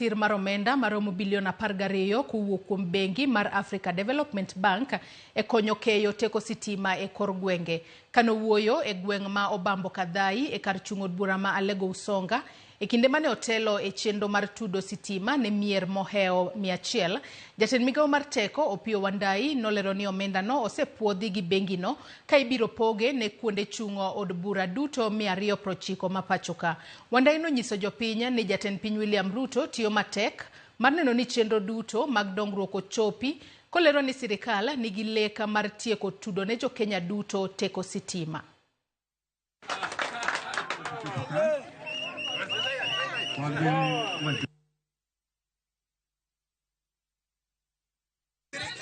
Sir mar omenda maromo bilion 12 kowuok kuom bengi mar Africa Development Bank e konyo keyo teko sitima e kor gwenge. Kanowuoyo e gweng' ma Obambo Kadhai e kar chung' od bura ma Alego Usonga e kinde mane otelo e chenro mar tudo sitima ne mier mohewo 100, jatend migawo mar teko Opiyo Wandayi nolero ni omendano osepuodhi gi bengino ka ibiro poge ne kuonde chung'o od bura duto 290 ma pachoka. Wandayi nonyiso jopiny ni jatend piny William Ruto tiyo matek mar neno ni chenro duto mag dongruok ochopi, kolero ni sirikal nigi lek mar tieko tudo ne jokenya duto teko sitima.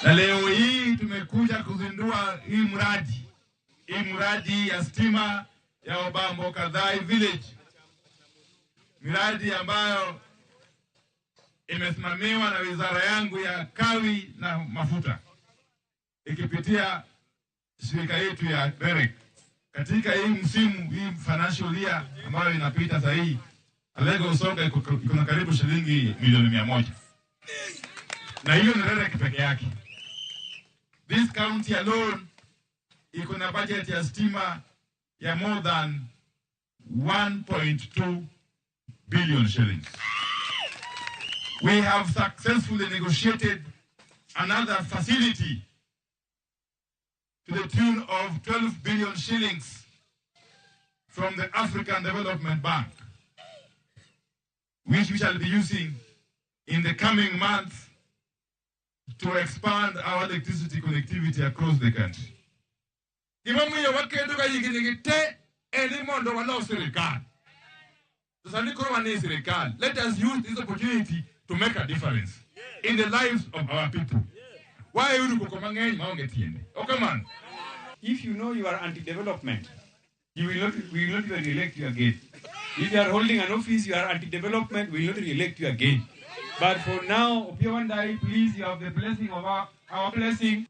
Na leo hii tumekuja kuzindua hii mradi ya stima ya Obambo Kadhai Village, miradi ambayo imesimamiwa na wizara yangu ya kawi na mafuta ikipitia shirika yetu ya REREC. Katika hii msimu hii financial year ambayo inapita sasa hii, Alego Usonga iko na karibu shilingi milioni 100, na hiyo ni REREC peke yake. This county alone iko na budget ya stima ya more than 1.2 billion shillings. We have successfully negotiated another facility to the tune of 12 billion shillings from the African Development Bank, which we shall be using in the coming months to expand our electricity connectivity across the country. Gimomiyo wakedo ga higni gi te en ni mondo walos sirikal. To sani koro wan e sirikal. Let us use this opportunity to make a difference in the lives of our people. Waeuru koko mang'eny maonge tiende. Okamano. If you know you are anti-development, you will not, we will not even elect you again. If you are holding an office, you are anti-development, we will not re-elect you again. But for now, Opiyo Wandayi, please, you have the blessing of our blessing.